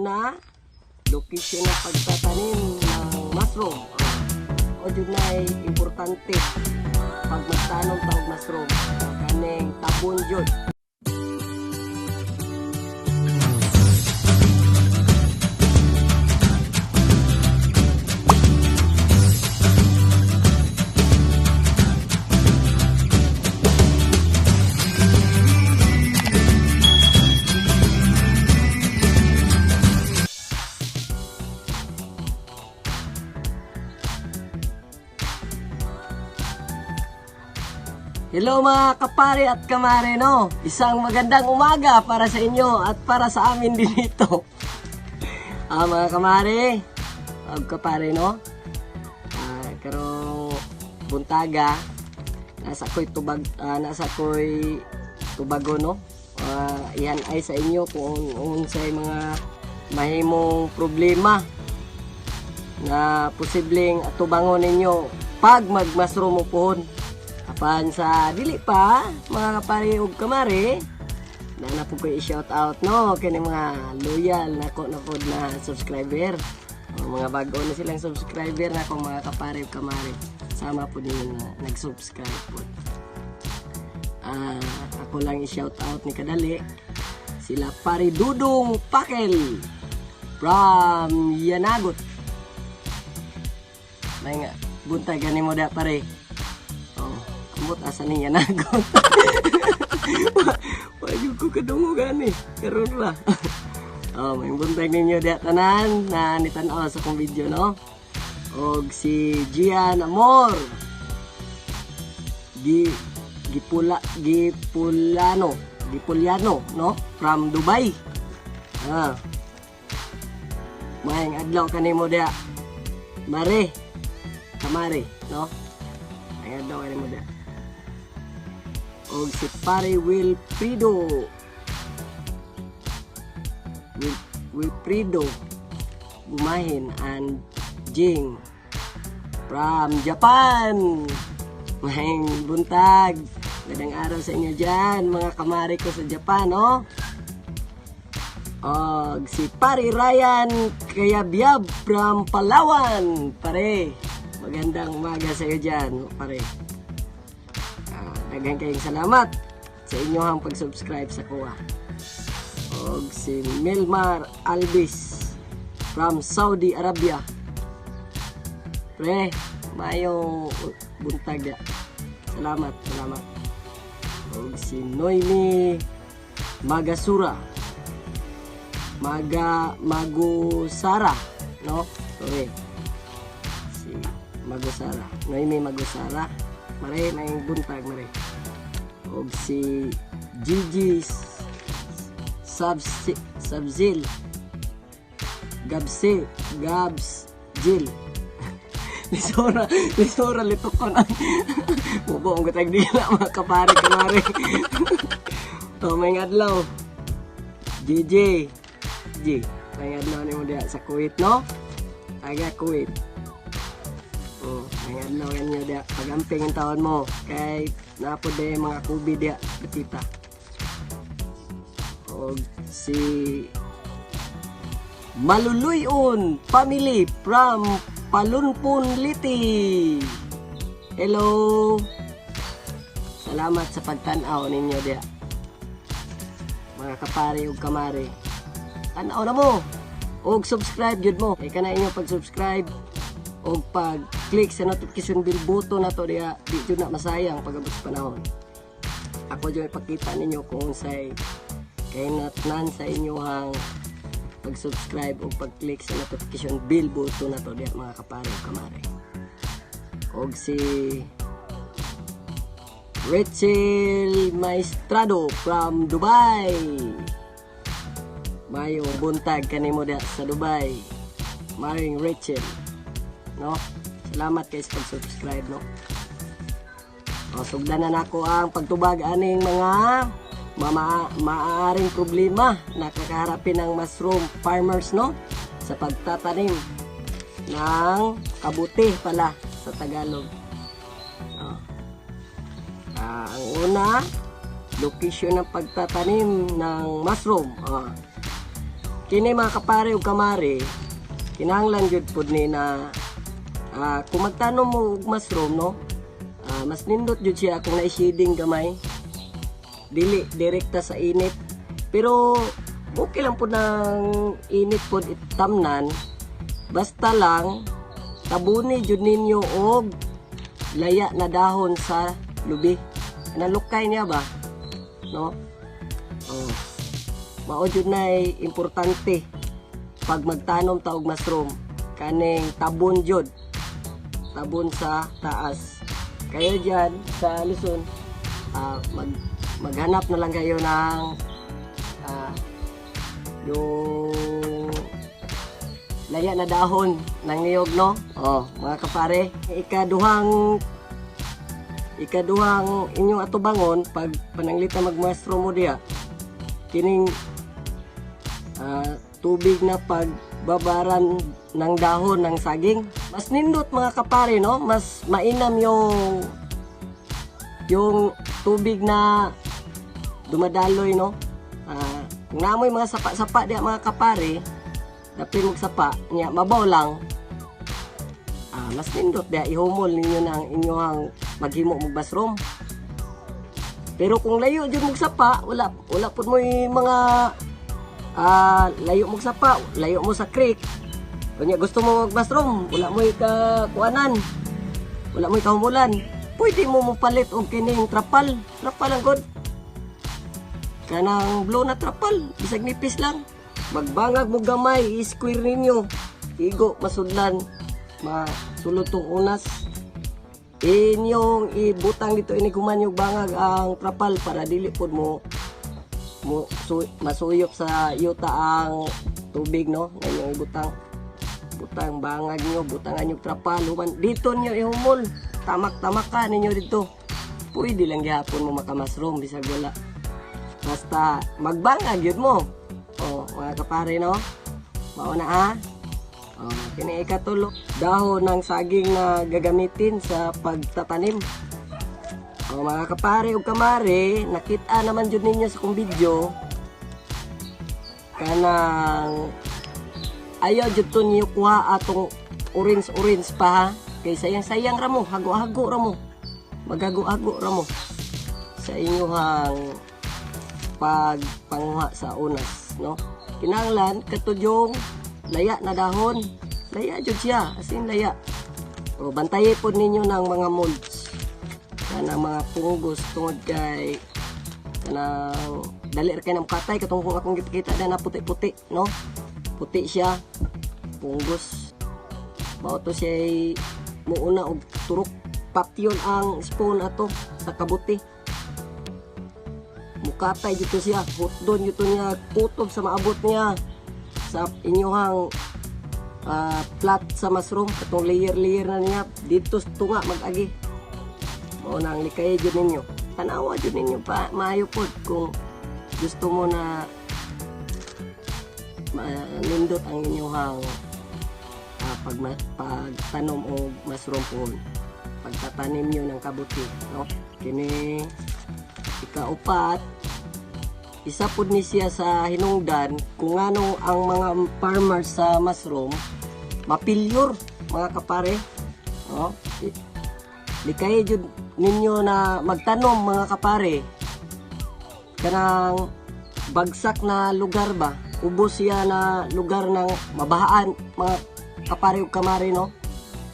Una, location ng pagtatanim ng mushroom. O jud na ay importante pag magtanom ta og mushroom. Kaning tabon jud. Hello, mga kapare at kamare, no. Isang magandang umaga para sa inyo at para sa amin din ito. Mga kamare, ug kapare, no. Karong buntaga nasa ko'y tubago, no. Iyan ay sa inyo kung unsay mga mahimong problema na posibleng atubangon ninyo pag magmushroom mo pohon. Apan sa dili pa, mga kapare ug kamare, na po ko i-shout out, no, kini mga loyal nako na pod na subscriber. O, mga bago na silang subscriber na akong mga kapare ug kamare. Sama po din na nag-subscribe po. Ako lang i-shout out ni kadali sila Pare Dudong Pakel from Yanagot. May nga, buntag gani mo da, pare. Oh, ambot asa ni Yanagot. Wa jud ko kadungog gani. Karon ra. Oh, may buntag ninyo da tanan na nitan-aw sa akong video, no. Og si Gian Amor. Gi Gipula Gipulano, Gipuliano, no? From Dubai. Ah. Maayong adlaw kanimo da. Mare. Kamare, no? Maayong adlaw kanimo da. Og si Pare Wilfrido. Wilfrido Gumahin and Jing from Japan. Maayong buntag. Magandang araw sa inyo dyan, mga kamare ko sa Japan, no? Og si Pare Ryan Kayabyab from Palawan. Pare, magandang umaga sa iyo dyan, pare. Daghan kayong salamat sa inyong pag-subscribe sa kuha. Og si Milmar Alvis from Saudi Arabia. Pre, maayong buntag ya. Salamat, salamat. Og si Noemi Magasura. Maga Magusara, no? Sorry. Si Magusara. Noemi Magusara. Mare, maayong buntag, mare. Og si Gigi Sabsi, Sabzil Gabse Gabs Jill. Lisora, lisora litok ko na. Mubo ang katag dila, mga kapare kamare. To may adlaw. JJ G. May adlaw nimo diha sa Kuwait, no? Taga Kuwait. Oh, may adlaw ninyo diha. Pagamping ang taon mo kay naa pod diay mga kubi diha dapita. Og si Maluluyon family from Palunpon, Leyte. Hello. Salamat sa pagtan-aw ninyo diha. Mga kapare ug kamare. Tan-aw na mo. Og subscribe jud mo. Kay kana inyong pag-subscribe og pag-click sa notification bell button na to diha, di jud na masayang pag-abot sa panahon. Ako jud ipakita ninyo kung unsay kahinatnan sa inyong pag-subscribe o pag-click sa notification bell button na to diha, mga kapare ug kamare. Og si Rachel Maestrado from Dubai. Mayong buntag kanimo diha sa Dubai. Maring Rachel. No? Salamat kay sa pag-subscribe, no. O, sugdan na nako ang pagtubag aning mga maaaring problema na kakaharapin ng mushroom farmers, no, sa pagtatanim ng kabuti pala sa Tagalog. Oh. Ang una, location ng pagtatanim ng mushroom. Kini, mga kapare ug kamare, kinahanglan gyud pud ni na kung magtanom mo og mushroom, no, mas nindot jud siya kung na-shading gamay, dili direkta sa init. Pero okay lang po ng init pod itamnan, basta lang tabuni jud ninyo og laya na dahon sa lubi, nalukay niya ba, no? Oh, mao jud na importante pag magtanom ta og mushroom, kaning tabon jud, tabon sa taas. Kayo diyan sa Luzon, maghanap na lang kayo ng yung laya na dahon ng niyog, no? Oh, mga kapare, ikaduhang inyong atubangon pag pananglita mag-mushroom mo diya, kining tubig na pagbabaran ng dahon ng saging. Mas nindot, mga kapare, no? Mas mainam yung tubig na dumadaloy, no? Kung namoy mga sapa-sapa diya, mga kapare, dapit magsapa niya, mabaw lang. Mas nindot diya ihumol ninyo ng inyong maghimo og mushroom. Pero kung layo jud mong sapa, wala wala pud mo'y mga layo mong sapa, layo mo sa creek. Kunya gusto mo mag mushroom, wala mo'y kakuanan. Wala mo'y kahumulan. Pwede mo mopalit og kining trapal. Trapal ang good. Kanang blue na trapal, bisag nipis lang. Magbangag mo gamay, i-square ninyo. Igo masudlan, masulod tong unas. Inyong ibutang dito ini human yung bangag ang trapal para dili pod mo mo masuyop sa yuta ang tubig, no? Inyong ibutang, butang bangag nyo, butangan yung trapal, human dito nyo ihumol, tamak-tamak ka ninyo dito. Pwede lang gihapon mo maka-mushroom bisag wala, basta magbangag yun mo. Oh, mga kapare, no? Mao na ah. Oh, kini ikatulo, dahon ng saging na gagamitin sa pagtatanim. Oh, mga kapare ug kamare, nakita naman jud ninyo sa kong video kanang ayaw jud to niyo kuha atong orange orange pa ha, kay sayang-sayang ra mo, hago-hago ra mo, maghago-hago ra mo sa inyong pagpanguha sa unas, no? Kinahanglan katod yung laya na dahon, laya jud siya, as in laya. O bantayi pod ninyo ng mga molds, kanang mga punggos, tungod kay kanang dali ra kay ng patay. Katong kung akong gipakita na puti-puti, no? Puti siya, punggos. Mao to siya muuna og turok, patyon ang spawn ato sa kabuti. Mukatay dito siya, hutdon dito niya, kutob sa maabot niya sa inyuhang plat sa mushroom, katong layer layer na niya dito sa tunga mag-agi. Mao na ang likay jud ninyo, tanawa jud ninyo pa maayo pod kung gusto mo na manindot ang inyuhang pagtanom og mushroom pohon, pagtatanim nyo ng kabuti, no? Kini ikaupat, isa pud ni siya sa hinungdan kung ano ang mga farmers sa mushroom mapilyur, mga kapare, no? Likay jud ninyo na magtanom, mga kapare, kanang bagsak na lugar ba, ubos siya na lugar ng mabahaan, mga kapare ug kamare, no?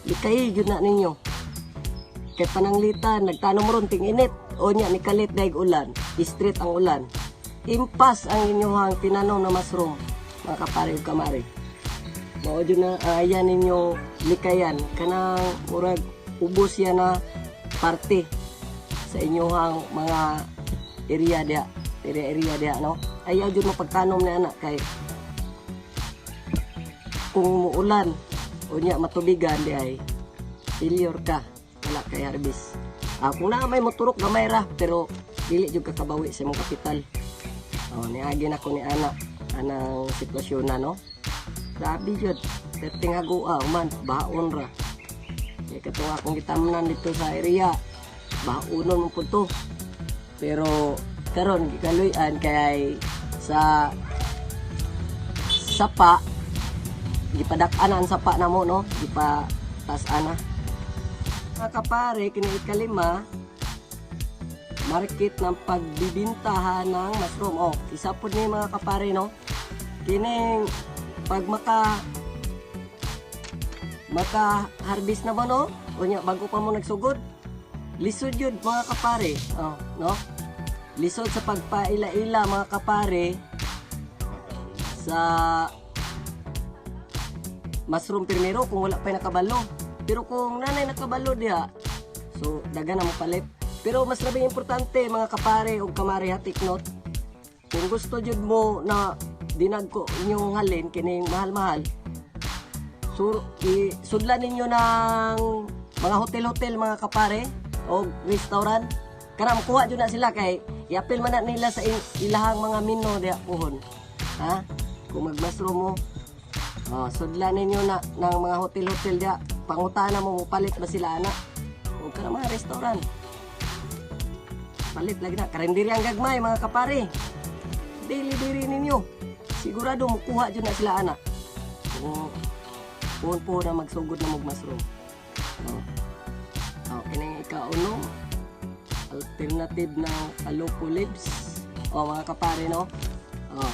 Likay jud na ninyo kay pananglitan nagtanom ron ting init o nya nikalit daig ulan, street ang ulan, impas ang inyong tinanom na mushroom, mga kapare ug kamare. Mao jud na ayan ninyo likayan kanang murag ubos siya na parte sa inyong mga area diha, area area diha, no? Ayaw jud mo pagtanom na anak kay kung muulan o nya matubigan di ay failure ka, wala kay harvest. Kung naa may moturok, gamay ra, pero dili jud ka kabawi sa imong kapital. Oh, niagi na ko ni ana anang sitwasyon na, no? Grabe jud, perting hagoa man, baon ra. Kay katong akong gitamnan dito sa area, baonon mo pud to. Pero karon gikaluy-an kay sa Sapa gipadak-an ang sapa namo, no? Gipa tas-an na. Mga kapare, kini ikalima, market ng pagbibintahan ng mushroom. Oh, isa pod ni, mga kapare, no? Kining pag maka maka harvest na ba, no? Unya bago pa mo nagsugod. Lisod yun, mga kapare. Oh, no? Lisod sa pagpaila-ila, mga kapare, sa mushroom primero kung wala pa nakabalo. Pero kung nanay nakabalo diha, so daga na mo palit. Pero mas labing importante, mga kapare ug kamare, ha, take note. Kung gusto jud mo na dinagko inyong halin kining mahal-mahal, sur i sudlan ninyo ng mga hotel-hotel, mga kapare, o restaurant. Kana kuha jud na sila kay iapil man na nila sa ilahang mga menu diha puhon. Ha? Kung mag-mushroom mo, oh, sudlan ninyo na ng mga hotel-hotel diha. Pangutana mo, palit ba sila ana? O kana mga restaurant. Palit lagi na. Karinderi ang gagmay, mga kapare. Dili-diri ninyo. Sigurado mukuha jud na sila ana. Kung puhon po na magsugod na mag mushroom. Oh. Oh, kining ikaunom, alternative ng kalupo leaves. Oh, mga kapare, no. Oh.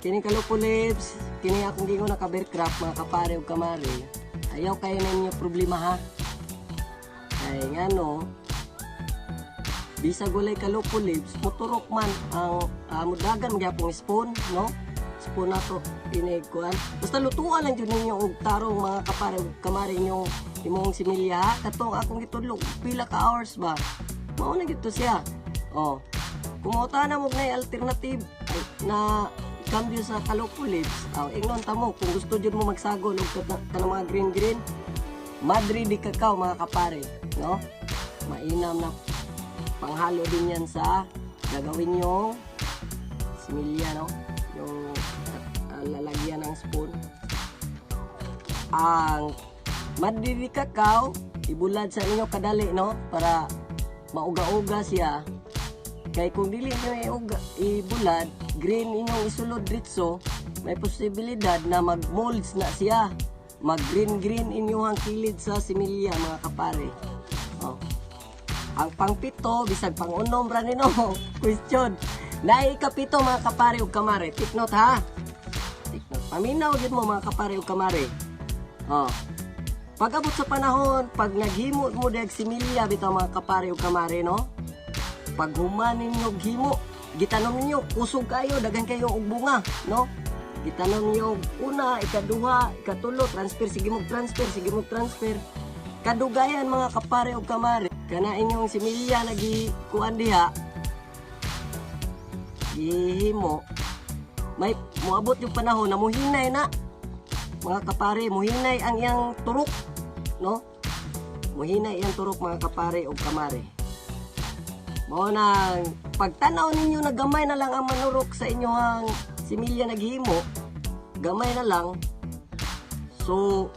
Kining kalupo leaves, kini akong gingon na cover crop, mga kapare ug kamare. Ayaw kayo ninyo problema, ha. Kay ngano, bisag walay kalupo leaves, muturok man ang mudagan gyapon spoon, no? Spoon nato inig kuan. Basta lutuan lang jud ninyo og tarong, mga kapare ug kamare, inyong imong similya, ha? Katong akong gitudlo pila ka hours ba. Mao na gito siya. Oh. Kung na mo na alternative ay, na cambio sa kalupo leaves, aw ingnon ta mo kung gusto jud mo magsagol og kanang mga green green, Madre de cacao, mga kapare, no? Mainam na panghalo din yan sa gagawin yung similya, no? Yung lalagyan ng spoon. Ang Madre de cacao, ibulad sa inyo kadali, no? Para mauga-uga siya. Kay kung dili nyo iuga, ibulad, green inyong isulod dritso, may posibilidad na mag-molds na siya. Mag-green-green inyong kilid sa similya, mga kapare. Oh. Ang pangpito, bisag pang-unom ra ni, no. Question. Naay ikapito, mga kapare ug kamare. Take note, ha. Take note. Paminaw gyud mo, mga kapare ug kamare. Oh. Pag-abot sa panahon, pag naghimo mo dag similya bitaw, mga kapare ug kamare, no? Pag human ninyo himo, gitanom ninyo, kusog kayo, daghan kayo og bunga, no? Gitanom ninyo og una, ikaduha, ikatulo, transfer, sige mo transfer, sige mo transfer. Kadugayan, mga kapare ug kamare, kana inyong similya nagi kuan diha, gihimo, may moabot yung panahon na muhinay na. Mga kapare, muhinay ang iyang turok, no? Muhinay iyang turok, mga kapare ug kamare. Mao nang pagtanaw ninyo na gamay na lang ang manurok sa inyong similya naghimo, gamay na lang. So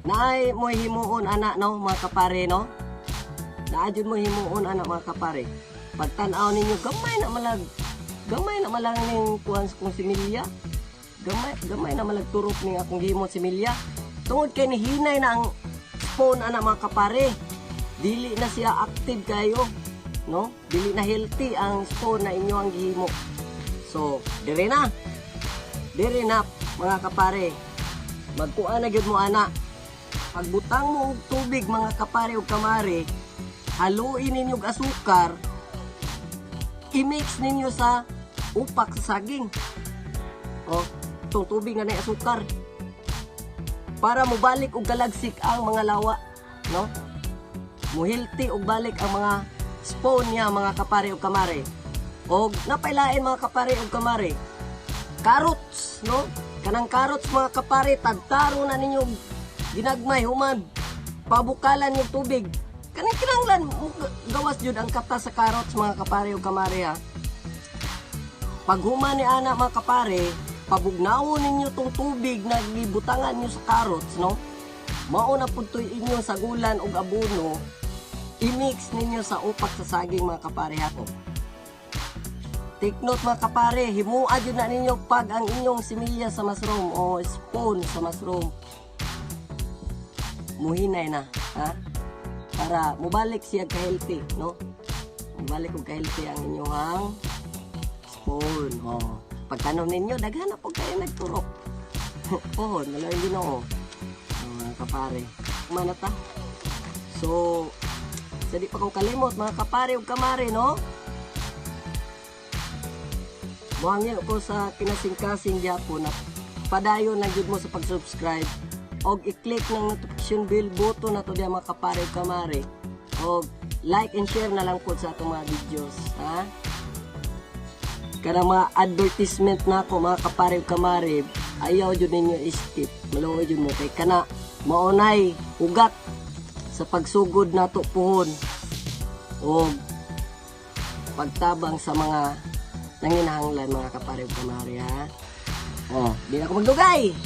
naay mo himuon ana, no, mga kapare, no? Naa jud mo himuon ana, mga kapare. Pagtan-aw ninyo gamay na malag gamay na malang ning kuan kong similya. Gamay gamay na malag turok ning akong gihimo similya. Tungod kay nihinay na ang spawn ana, mga kapare. Dili na siya active kayo, no? Dili na healthy ang spawn na inyo ang gihimo. So, dire na. Dire na, mga kapare. Magkuan na gyud mo ana. Pagbutang mo og tubig, mga kapare ug kamare, haluin ninyo og asukar, i-mix ninyo sa upak sa saging. O, itong tubig na may asukar. Para mobalik og galagsik ang mga lawa, no? Muhilti og balik ang mga spawn niya, mga kapare ug kamare. Og napailain, mga kapare ug kamare. Carrots, no? Kanang carrots, mga kapare, tagtaro na ninyo ginagmay human pabukalan yung tubig. Kanang kinahanglan gawas jud ang katas sa carrots, mga kapare ug kamare, ha. Pag human ni ana, mga kapare, pabugnawon ninyo tong tubig na gibutangan nyo sa carrots, no? Mao na pud to'y inyong sagulan og abono, i-mix ninyo sa upak sa saging, mga kapare, ha. Take note, mga kapare, himua jud na ninyo pag ang inyong similya sa mushroom o spawn sa mushroom. Muhinay na, ha? Para mubalik siya ka-healthy, no? Mubalik og ka-healthy ang inyong spawn. Oh. Pagtanom ninyo, daghan na po kayo nagturok. Oh, nalain Ginoo. Oh, mga kapare. Kumana ta. So, sa di pa ko kalimot, mga kapare ug kamare, no? Muhangyo ko sa kinasingkasing gyapon na padayon lang jud mo sa pag-subscribe og i-click ng notification bell button na to diya, mga kapare ug kamare, og like and share na lang po sa atong mga videos, ha? Kanang mga advertisement na ako, mga kapare ug kamare, ayaw jud ninyo i-skip. Maluoy jud mo kay kana maunay ugat sa pagsugod nato puhon og pagtabang sa mga nanginahanglan, mga kapare ug kamare, ha. Oh, di na ako magdugay.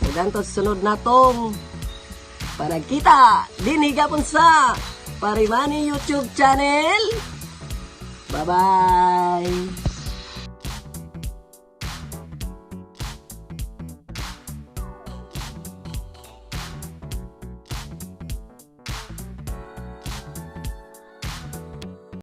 Ug sa sunod natong panagkita dinhi gapon sa Parimani YouTube channel. Bye-bye.